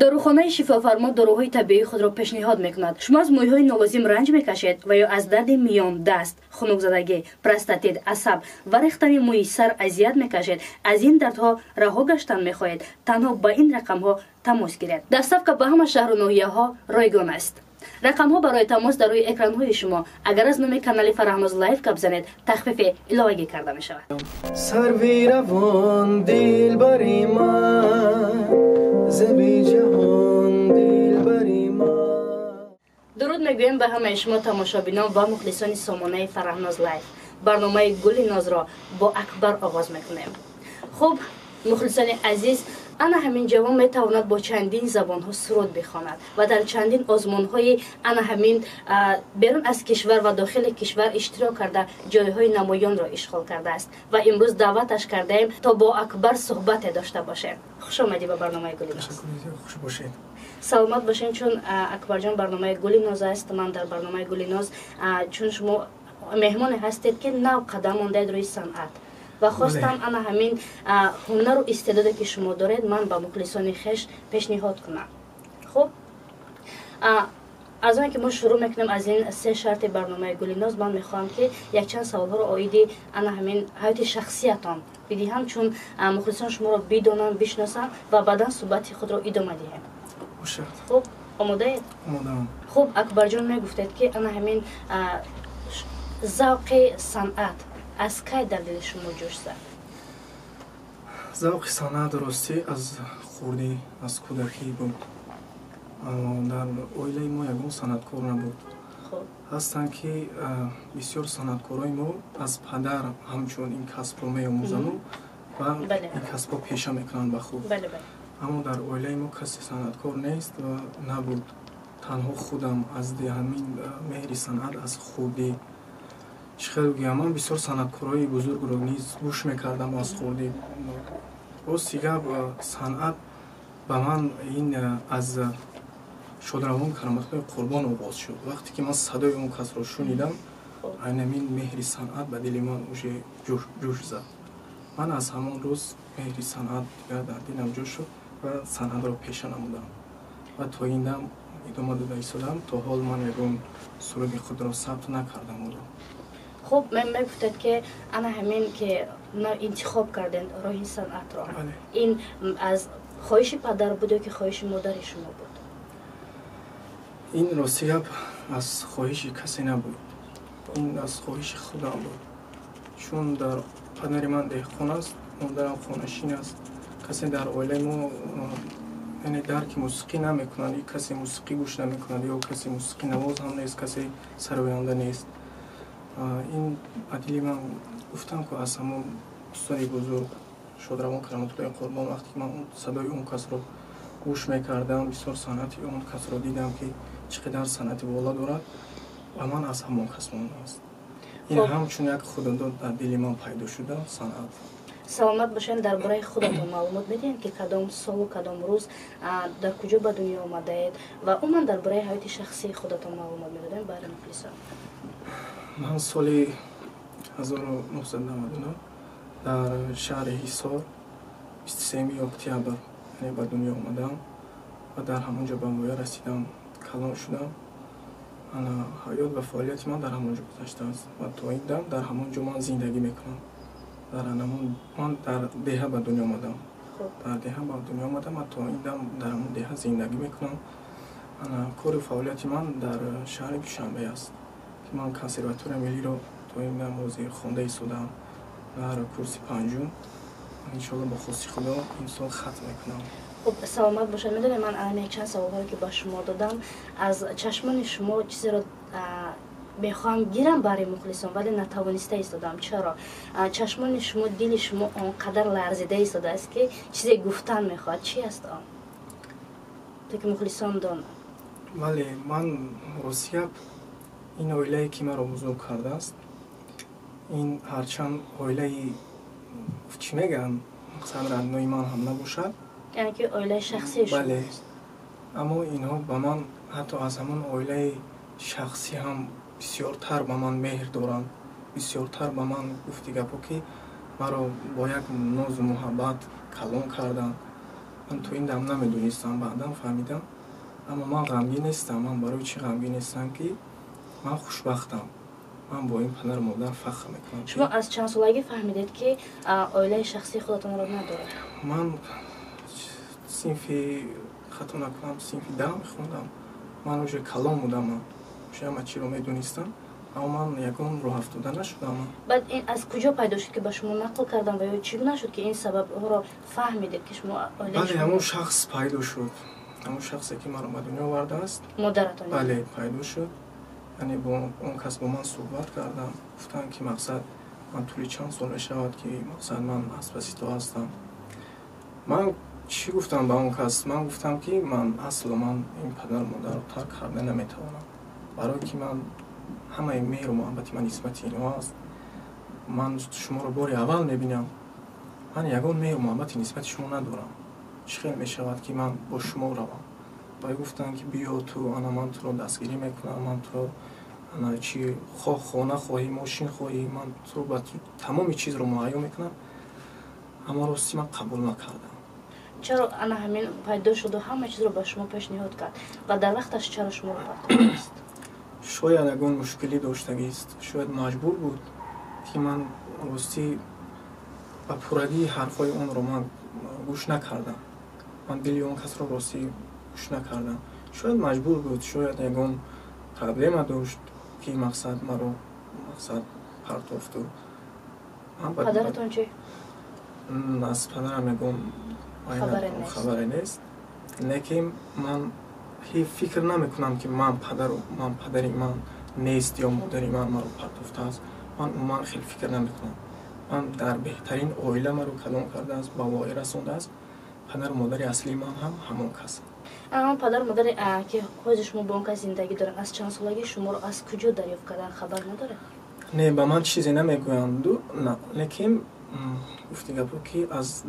Дорухонаи Шифофармо доруҳои табиии худро пешниҳод мекунад. Шумо аз мӯйҳои нолозим ранҷ мекашед ва ё аз дарди миён, даст, хунукзадагӣ, простатит, асаб ва рехтани мӯи сар азият мекашед, аз ин дардҳо раҳо гаштан мехоҳед, танҳо ба ин рақамҳо тамос гиред. Доставка ба ҳама шаҳру ноҳияҳо ройгон аст. Рақамҳо барои тамос дар рӯи экранҳои шумо. Агар аз номи канали Фараҳноз Лайв гап занед, тахфифи иловагӣ карда мешавад. Сарви равон, дилбари ман, зеби ҷаҳон, дилбари ман. Дуруд мегӯем ба ҳамаи шумо, тамошобинон ва мухлисони сомонаи Фараҳноз Лайв. Барномаи Гули Нозро бо Акбар оғоз мекунем. Хуб, мухлисони азиз, ана ҳамин ҷавон метавонад бо чандин забонҳо суруд бихонад ва дар чандин озмунҳои ана ҳамин берун аз кишвар ва дохили кишвар иштирок карда, ҷойҳои намоёнро ишғол кардааст ва имрӯз даъваташ кардаем, то бо Акбар суҳбате дошта бошем. Хуш омадӣ ба барномаи Гули Ноз. Хуш бошед. Саломат бошем. Чун, Акбарҷон, барномаи Гули Ноз аст, ман дар барномаи Гули Ноз, чун шумо меҳмоне ҳастед, ки нав қадам мондаед рӯи санъат, ва хостам ана ҳамин ҳунару истеъдоде, ки шумо доред, ман ба мухлисони хеш пешниҳод кунам. Хуб, аз оне ки мо шурӯъ мекунем аз ин се шарти барномаи Гулиноз, ман мехоҳам, ки якчанд саволҳоро оиди ана ҳамин ҳаёти шахсиятон бидиҳам, чун мухлисон шуморо бидонанд, бишносанд, ва баъдан суҳбати худро идома диҳем. Хуб, омодаед? Хуб, Акбарҷон, мегуфтед, ки ана ҳамин завқи санъат аз кай дар дили шумо ҷӯш зад? Завқи санъат, ростӣ, аз хурдӣ, аз кӯдакӣ буд. Дар оилаи мо ягон санъаткор набуд. Ҳастанд, ки бисёр санъаткорои мо аз падар ҳамчун ин касбро меомӯзану ва ин касбро пеша мекунанд ба худ, аммо дар оилаи мо касе санъаткор нест ва набуд. Танҳо худам аз ҳамин меҳри санъат аз хурдӣ, чӣ хел гӯям, ман бисёр санъаткорои бузургро низ гӯш мекардам аз хурдӣ. Рости гап, санъат ба ман ин аз шодравон Кароматуллои Қурбон оғоз шуд. Вақте ки ман садои он касро шунидам, айнамин меҳри санъат ба дили ман уже ҷӯш зад. Ман аз ҳамон рӯз меҳри санъат дигар дар дилам ҷӯш шуд ва санъатро пеша намудам ва то ин дам идома дода истодам. То ҳол ман ягон суруди худро сабт накардам ӯро. Хуб, мегуфтед, ки ана ҳамин ки интихоб кардем роҳи санъатро, ин аз хоҳиши падар буд ё ки хоҳиши модари шумо буд? Ин, рости гап, аз хоҳиши касе набуд, ин аз хоҳиши худам буд, чун дар падари ман деҳқон аст, модарам хонашин аст. Касе дар оилаи мо, яъне, дарки мусиқӣ намекунад, касе мусиқӣ гӯш намекунад ё касе мусиқинавоз ҳам нест, касе сароянда нест. Ин ба дили ман, гуфтам ку, аз ҳамон устоди бузург шодравон Кароматуллои Қурбон, вақте ки ман садои он касро гӯш мекардам, бисёр санъати он касро дидам, ки чӣ қадар санъати вола дорад, ва ман аз ҳамон кас мондааст. Ин ҳамчун як худодод дар дили ман пайдо шуда санъат. Саломат бошед. Дар бораи худатон маълумот медиҳед, ки кадом солу кадом рӯз, дар куҷо ба дунё омадаед, ва умуман дар бораи ҳаёти шахсии худатон маълумот медодем баҳри мухлисон? Ман соли 1999 дар шаҳри Ҳисор, 23 октябр, яъне, ба дунё омадам ва дар ҳамон ҷо ба воя расидам, калон шудам. Ана ҳаёт ва фаъолияти ман дар ҳамон ҷо гузаштааст ва то ин дам дар ҳамон ҷо ман зиндагӣ мекунам. Дар ҳамон, ман дар деҳа ба дунё омадам, дар деҳа ба дунё омадам ва то ин дам дар ҳамон деҳа зиндагӣ мекунам. Ана кору фаъолияти ман дар шаҳри Душанбе аст, ки ман Консерватория миллиро то ин дам ҳозир хонда истодаам, дар курси панҷум. Иншоалло, бо хости Худо, имсол хатм мекунам. Хуб, саломат бошед. Медонед, ман ана якчанд саволҳое, ки ба шумо додам, аз чашмони шумо чизеро мехоҳам гирам барои мухлисон, вале натавониста истодам. Чаро чашмони шумо, дили шумо он қадар ларзида истодааст, ки чизе гуфтан мехоҳад? Чи аст он, то ки мухлисон донанд? Бале, ман, рости гап, ин оилае, ки маро бузург кардааст, ин ҳарчанд оилаи, чӣ мегӯянд, мақсад, родной ман ҳам набошад. Яъне ки оилаи шахсии шумо? Бале, аммо инҳо ба ман ҳатто аз ҳамон оилаи шахсӣ ҳам бисёртар ба ман меҳр доранд, бисёртар ба ман, гуфти гапҳо, ки маро бо як нозу муҳаббат калон карданд. Ман то ин дам намедонистам, баъдан фаҳмидам. Аммо ман ғамгин нестам. Ман барои чӣ ғамгин нестам, ки ман хушбахтам. Ман бо ин падару модар фахр мекунам. Шумо аз чанд солагӣ фаҳмидед, ки оилаи шахсии худатонро надоред? Ман синфи, хато накунам, синфи 10 мехондам. Ман уже калон будам, ман уже ҳама чиро медонистам, аммо ман ягон роҳафтода нашудам. Баъд ин аз куҷо пайдо шуд, ки ба шумо нақл кардам, ва ё чӣ гуна шуд, ки ин сабабҳоро фаҳмидед, ки шумо Бале, ҳамон шахс пайдо шуд, ҳамон шахсе, ки маро ба дунё овардааст. Модаратон? Бале, пайдо шуд. Яъне бо он кас бо ман суҳбат кардам, гуфтанд, ки мақсад, ман тӯли чанд сол мешавад, ки мақсад, ман аз паси ту ҳастам. Ман чӣ гуфтам ба он кас? Ман гуфтам, ки ман асло ман ин падару модарро тарк карда наметавонам, барое ки ман ҳамаи меҳру муҳаббати ман нисбати ино аст. Ман шуморо бори аввал мебинам, ман ягон меҳру муҳаббати нисбати шумо надорам. Чӣ хел мешавад, ки ман бо шумо равам? Вай гуфтанд, ки биё ту, ана ман туро дастгирӣ мекунам, ман туро ана чи хоҳ хона хоҳӣ, мошин хоҳӣ, ман туро ба тамоми чизро муҳайё мекунам. Аммо рости ман қабул накардам. Чаро ана ҳамин пайдо шуду ҳама чизро ба шумо пешниҳод кард ва дар вақташ чаро шуморо партофтааст? Шояд ягон мушкилӣ доштагист, шояд маҷбур буд, ки ман ростӣ ба пуррагии ҳарфҳои онро ман гӯш накардам. Ман дили он касро ростӣ гӯш накардам. Шояд маҷбур буд, шояд ягон проблема дошт, ки мақсад, маро мақсад партофту. Падаратон чӣ? Аз падарам ягон хабаре нест. Лекин ман фикр намекунам, ки ман падару ман падари ман нест ё модари ман маро партофтааст. Ман умуман хеле фикр намекунам. Ман дар беҳтарин оила маро калон кардааст, ба воя расондааст. Падару модари аслии ман ҳам ҳамон касанд. Он падару модаре, ки ҳозир шумо бо он кас зиндагӣ доранд, аз чанд солагӣ шуморо аз куҷо дарёфт кардан, хабар надоред? Не, ба ман чизе намегӯянду, лекин гуфти гапо, ки аз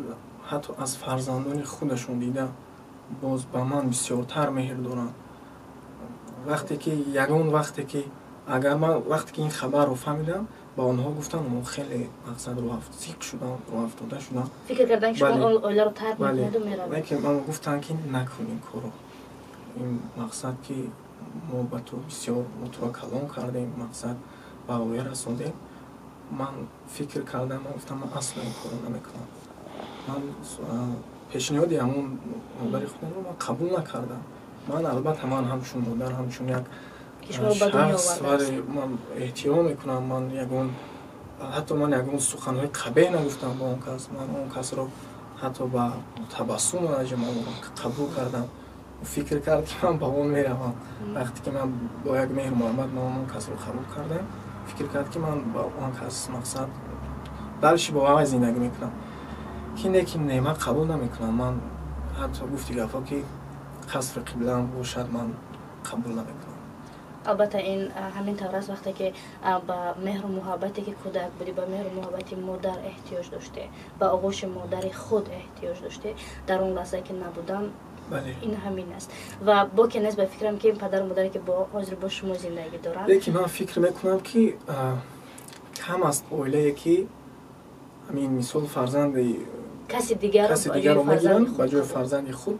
ҳатто аз фарзандони худашон дида боз ба ман бисёртар меҳр доранд. Вақте ки ягон вақте ки агар ман вақте ки ин хабарро фаҳмидам, ба онҳо гуфтам, онҳо хеле мақсад зиқ шудам, рӯҳафтода шудам. Фикр кардан, ки шумо оиларо тарк мекунеду меравед. Лекин ман гуфтанд, ки накун ин корро, ин мақсад, ки мо ба ту бисёр, мо туро калон кардем, мақсад, ба воя расондем. Ман фикр кардам, ман гуфтам, ман асло ин корро намекунам. Ман пешниҳоди ҳамон модари худамро ман қабул накардам. Ман албатта ман ҳамчун модар, ҳамчун як шахс, вале ман эҳтиром мекунам. Ман ягон, ҳатто ман ягон суханҳои қабеҳ нагуфтам ба он кас. Ман он касро ҳатто ба табассум қабул кардам. Фикр кард, ки ман ба он меравам. Вақте ки ман бо як меҳру муҳаббат ман он касро қабул кардам, фикр кард, ки ман ба он кас мақсад дальше бо вай зиндагӣ мекунам, ки не, ки не, ман қабул намекунам. Ман ҳатто гуфти гапҳо, ки қасри қиблаам бошад, ман қабул намекунам. Албатта, ин ҳамин тавр аст. Вақте ки ба меҳру муҳаббате, ки кӯдак будӣ, ба меҳру муҳаббати модар эҳтиёҷ доштӣ, ба оғӯши модари худ эҳтиёҷ доштӣ, дар он лаҳза ки набудан, ин ҳамин аст. Ва боке нест, ба фикрам, ки падару модаре, ки ҳозир бо шумо зиндагӣ доранд. Лекин ман фикр мекунам, ки кам аст оилае, ки ҳамин мисол фарзанди каси дигарро мегиранд, ба ҷои фарзанди худ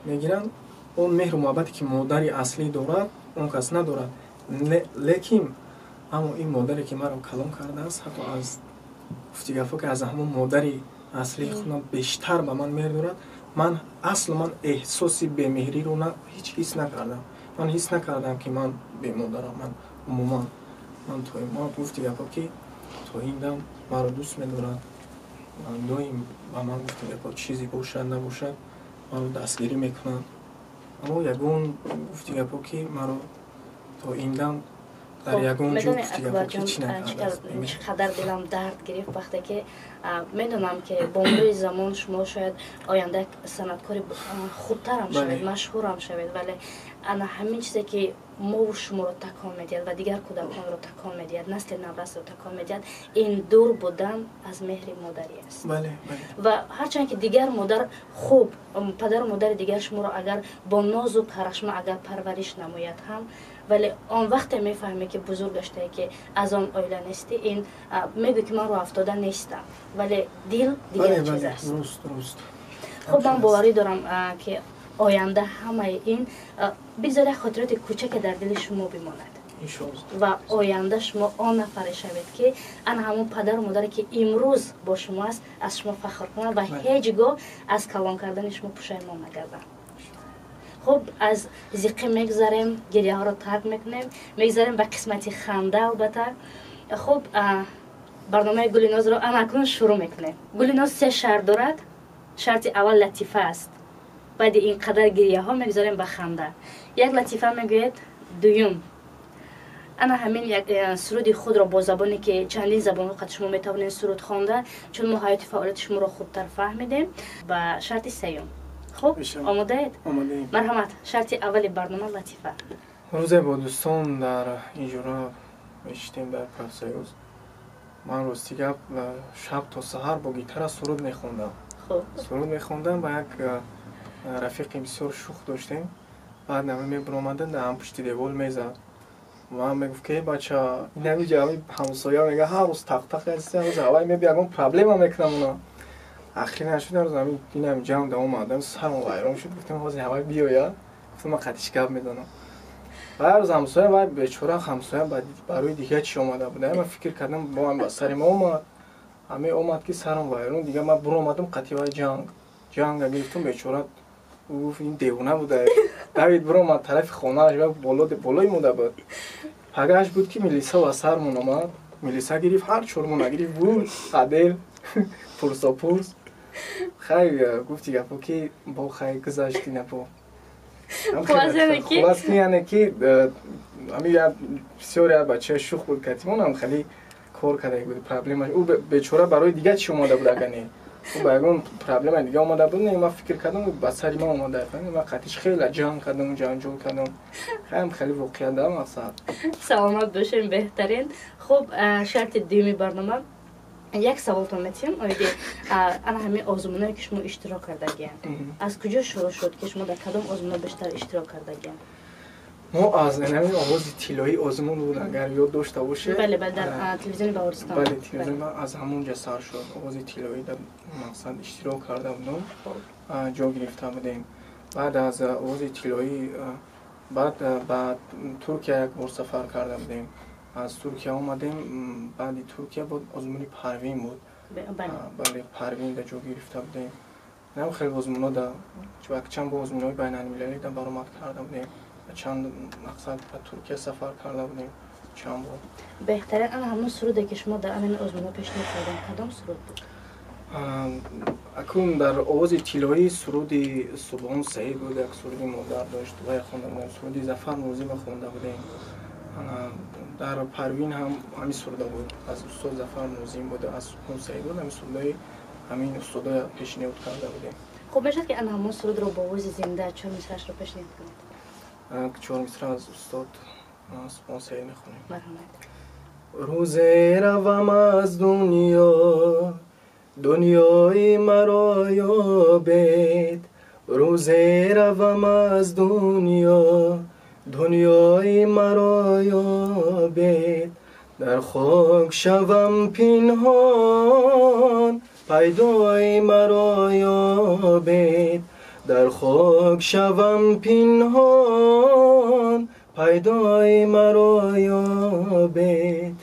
мегиранд. Он меҳру муҳаббате, ки модари аслӣ дорад, он кас надорад. Лекин аммо ин модаре, ки маро калон кардааст, ҳатто аз гуфти гапҳо, ки аз ҳамон модари аслии худам бештар ба ман меҳр дорад. Ман асло ман эҳсоси бемеҳриро ҳеҷ ҳис накардам. Ман ҳис накардам, ки ман бемодарам. Ман умуман ман то ман гуфти гапҳо, ки то ин дам маро дӯст медорад. Доим ба ман, гуфти гапҳо, чизе бошад набошад, маро дастгирӣ мекунад. Аммо ягон, гуфти гапҳо, ки маро то ин дам дар ягон ҷо, гуфти гапҳо, ки чӣ накардааст. Чӣ қадар дилам дард гирифт, вақте ки медонам, ки бо мурури замон шумо шояд оянда санъаткори хубтарам шавед, машҳурам шавед, вале ана ҳамин чизе, ки мову шуморо такон медиҳад ва дигар кӯдаконро такон медиҳад, насли наврасро такон медиҳад, ин дур будан аз меҳри модарӣ аст. Ва ҳарчанд ки дигар модар хуб, падару модари дигар шуморо агар бо нозу карашма агар парвариш намояд ҳам, вале он вақте мефаҳме, ки бузург гаштае, ки аз он оила нестӣ, ин мегӯ, ки ман роҳафтода нестам, вале дил дигар чиз аст. Хуб, ман боварӣ дорам, ки оянда ҳамаи ин бигзор як хотироти кӯчаке дар дили шумо бимонад ва оянда шумо он нафаре шавед, ки ана ҳамон падару модаре, ки имрӯз бо шумо аст, аз шумо фахр кунад ва ҳеҷ гоҳ аз калон кардани шумо пушаймон нагарданд. Хуб, аз зиқӣ мегузарем, гиряҳоро тарк мекунем, мегузарем ба қисмати ханда. Албатта, хуб, барномаи Гулинозро ана акнун шурӯъ мекунем. Гулиноз се шарт дорад. Шарти аввал латифа аст. Баъди ин қадар гиряҳо мегузарем ба ханда. Як латифа мегӯед. Дуюм, ана ҳамин як суруди худро бо забоне, ки чандин забонҳо қад шумо метавонед суруд хонда, чун мо ҳаёти фаъолияти шуморо хубтар фаҳмидем. Ба шарти сеюм. Хуб, омодаед? Марҳамат, шарти аввали барнома латифа. Рӯзе бо дӯстон дар иҷора мешитем дар профсоюз. Ман, рости гап, шаб то саҳар бо гитара суруд мехондам. Суруд мехондам ба як рафиқи бисёр шух доштем. Баъд нами мебуромада, ҳам пушти девол мезад. Ман мегуфт, ки бача, инами ҷами ҳамсоя мега, ҳар рӯз тақтақ рӯз ҳавай меби, ягон проблема мекунам уна. Ахир нашуд, рӯз инами ҷамъ да омадам, сарам вайрон шуд. Гуфтам, ҳозир ҳавай биёя, гуфтам, ман қатиш гап мезанам. Ва рӯз ҳамсоя, вай бечора ҳамсоя барои дига чӣ омада буда. Ман фикр кардам, бо ба сари ма омад. Ҳаме омад, ки сарам вайрон, дига ман буромадам, қати вай ҷанг ҷанга гирифтум. Бечора гуфт, ин девона буда. Давид, буромад тарафи хонааш ва болои мода буд. Пагааш буд, ки милиса ба сармон омад. Милиса гирифт, ҳар чормона гирифт, буд адел пурсопурс. Хай, гуфти гапо, ки бо хай гузашти напо. Хулас ки, яъне ки ами бисёр як бачаи шух буд, катимонам хеле кор карда буд. Проблема, ӯ бечора барои дига чӣ омада буд, ага не, ӯ ба ягон проблемаи дига омада буд. Не, ман фикр кардам, ба сари ман омада. Ман қатиш хеле ҷанг кардам, ҷанҷол кардам. Хаям хеле воқеа да мақсад. Саломат бошем, беҳтарин. Хуб, шарти дуюми барнома. Як саволтон метиҳам оиди ана ҳамин озмуное, ки шумо иштирок кардагиям. Аз куҷо шурӯъ шуд, ки шумо дар кадом озмуно бештар иштирок кардагиям? Мо аз ҳамин Овози тиллоӣ озмун буд, агар ёд дошта бошед. Бале, бале, дар телевизиони Баҳористон. Бале, телевизион, аз ҳамон ҷа сар шуд. Овози тиллоӣ дар мақсад иштирок карда будам, ҷо гирифта будем. Баъд аз Овози тиллоӣ баъд ба Туркия як бор сафар карда будем. Аз Туркия омадем. Баъди Туркия буд озмуни Парвин буд. Бале, Парвин да ҷо гирифта будем. Нам хеле озмуно да, чанд бо озмунои байналмилалӣ да баромад карда будем. Чанд мақсад ба Туркия сафар карда будем чанд бор. Беҳтарин ана ҳамон суруде, ки шумо дар ҳамин озмуно пешниҳод кардем, кадом суруд буд? Акун дар Овози тиллоӣ суруди Субҳон Саид буд, як суруди модар дошт, вай хонда будем. Суруди Зафар Нурзима хонда будем. Дар Парвин ҳам ҳамин суруда буд, аз устод Зафар Нурзим буд, аз Субҳон Саид буд. Ҳамин сурудои ҳамин устодоя пешниҳод карда будем. Хуб мешавад, ки ана ҳамон сурудро бо овози зинда чор мисраашро пешниҳод кунед? Чор мисра аз устод Субҳон Саид мехонем. Марҳамат. Рӯзе равам аз дунё, дунёи маро ёбед. Рӯзе равам аз дунё, дунёи маро ёбед. Дар хок шавам пинҳон, пайдои маро ёбед. Дар хок шавам пинҳон, пайдои маро ёбед.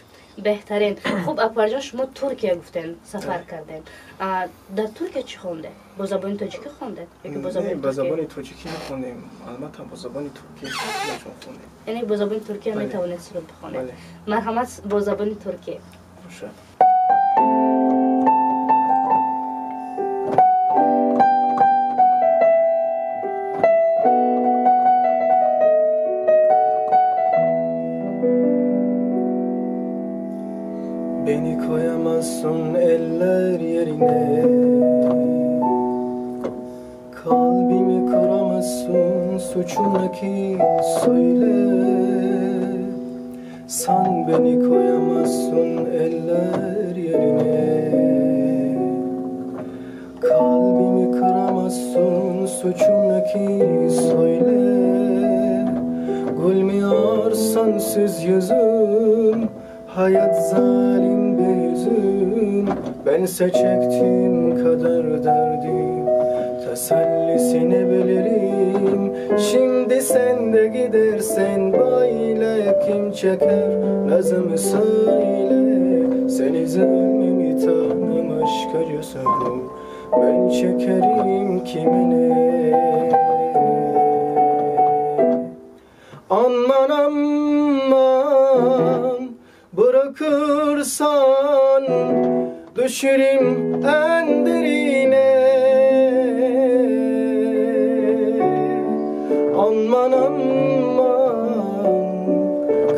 Беҳтарин. Хуб, Акбарҷон, шумо Туркия гуфтем, сафар кардем. Дар Туркия чӣ хондед? Бо забони тоҷикӣ хондед ёки бо забони? Ба забони тоҷикӣ нахондем, албатта, бо забони туркӣ хондем. Яъне бо забони туркия метавонед суруд бихонед? Марҳамат, бо забони туркӣ. Бошад. Beni koyamazsın eller yerine, kalbimi kıramazsın, suçum ki söyle. Sen beni koyamazsın eller yerine, kalbimi kıramazsın, suçum ki söyle. Gülmüyor sensiz yüzüm, hayat zalim bir hüzün. Bense çektiğim kadar derdim Tesellisini bilirim. Şimdi sen de gidersen böyle kim çeker nazımı söyle. Seni zulmümü tanımış acısı bu, ben çekerim kimine. Aman aman bırakırsan düşerim en derine. Aman aman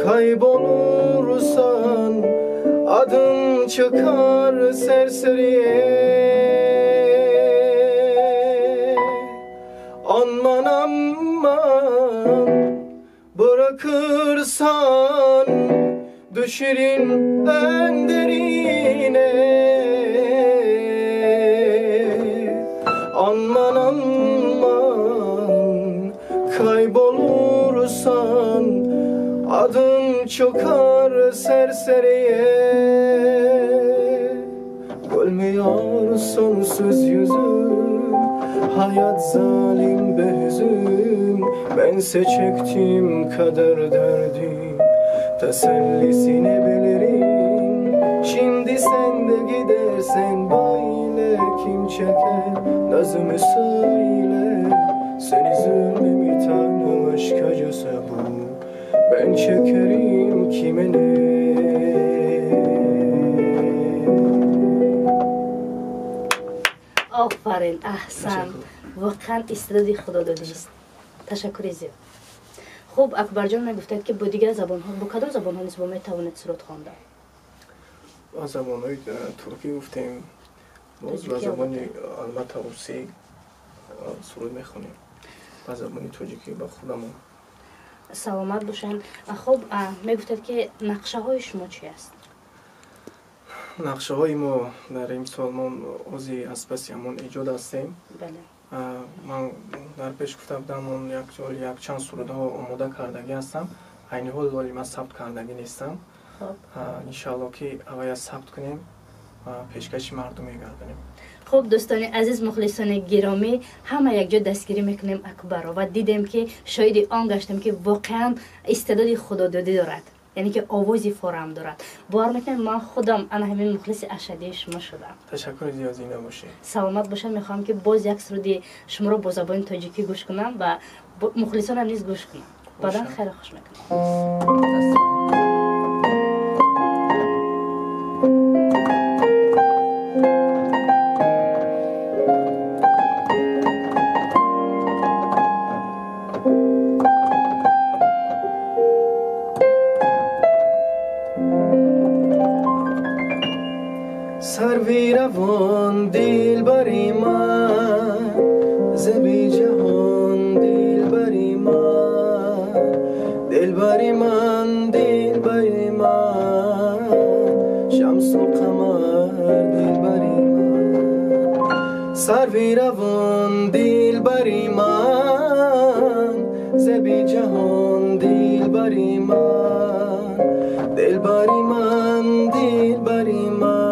kaybolursan adım çıkar serseriye. Aman aman bırakırsan düşerim en derine. Aman aman kaybolursan adım çıkar serseriye. Gülmüyor sonsuz yüzüm, hayat zalim be hüzün. Bense çektiğim kader derdim, tesellisini bilirim. Şimdi sen de gidersen böyle kim çeker nazımı söyle. Seni zulmümü tanımış acısı bu, ben çekerim kime ne. Офарин, аҳсан, воқеан истеъдоди худододист. Ташаккури зиёд. Хуб, Акбарҷон, мегуфтед, ки бо дигар забонҳо, бо кадом забонҳо низ бо метавонед суруд хонда? Ба забонҳои туркӣ гуфтем, боз ба забони албатта русӣ суруд мехонем, ба забони тоҷикӣ ба худамон. Саломат бошанд. Хуб, мегуфтед, ки нақшаҳои шумо чи аст? Нақшаҳои мо дар имсол мо ози аз паси ҳамон эҷод ҳастем. Ман дар пеш гуфта будам, он якчанд сурудҳо омода кардагӣ ҳастам. Айни ҳол вале ман сабт кардагӣ нестам. Иншаалло ки аввая сабт кунем ва пешкаши мардум мегардонем. Хуб, дӯстони азиз, мухлисони гиромӣ, ҳама якҷо дастгирӣ мекунем Акбарро ва дидем ки шоҳиди он гаштем, ки воқеан истеъдоди худододӣ дорад, яъне ки овози форам дорад. Бовар мекунем, ман худам ана ҳамин мухлиси ашаддии шумо шудам. Ташаккури зиёд, зинда бошед. Саломат бошед. Мехоҳам, ки боз як суруди шуморо бо забони тоҷикӣ гӯш кунам ва мухлисонам низ гӯш кунам. Баъдан хеле хуш мекунам. Сарви равон дилбари ман, зеби ҷаҳон дилбари ман, дилбари ман, дилбари ман, шамсу қамар дилбари ман. Сарви равон дилбари ман, зеби ҷаҳон дилбари ман, дилбари ман, дилбари ман,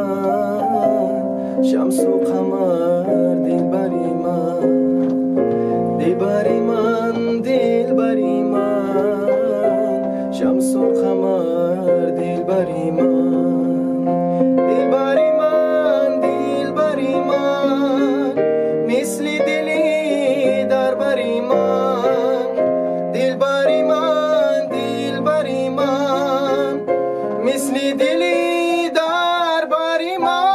шамсу қамар дилбари ман, дилбари ман, дилбари ман, шамсу қамар дилбари ман, дилбари ман, дилбари ман, мисли дили дар бари ман, дилбари ман, дилбари ман, мисли дили дар бари ман.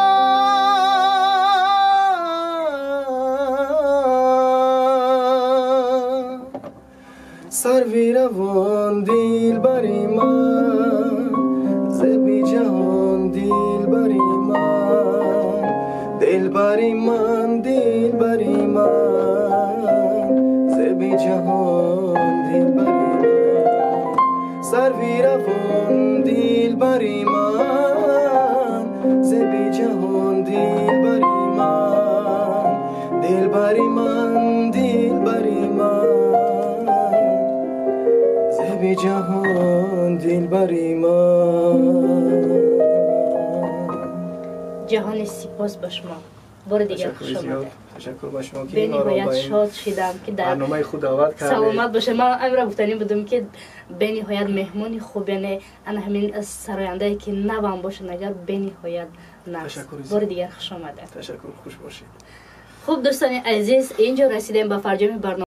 Сарви равон дилбари ман, зеби ҷаҳон дилбари ман, дилбари ман, дилбари ман, зеби ҷаҳон дилбари ман. Сарви равон дилбари ман, зеби ҷаҳон дилбари ман, дилбари ман, дилбари ман, зеби ҷаҳон дилбари ман. Ҷаҳони сипос ба шумо. Бори дигар хуш омадед. Ташаккур ба шумо, ки бениҳоят шод шидам, ки дар барномаи худ даъват кардед. Саломат бошед. Ман амира гуфтанӣ будам, ки бениҳоят меҳмони хуб, яъне ана ҳамин сарояндае, ки навам бошад, агар бениҳоят нафс. Бори дигар хуш омадед. Ташаккур, хуш бошед. Хуб, дӯстони азиз, инҷо расидем ба фарҷоми барнома.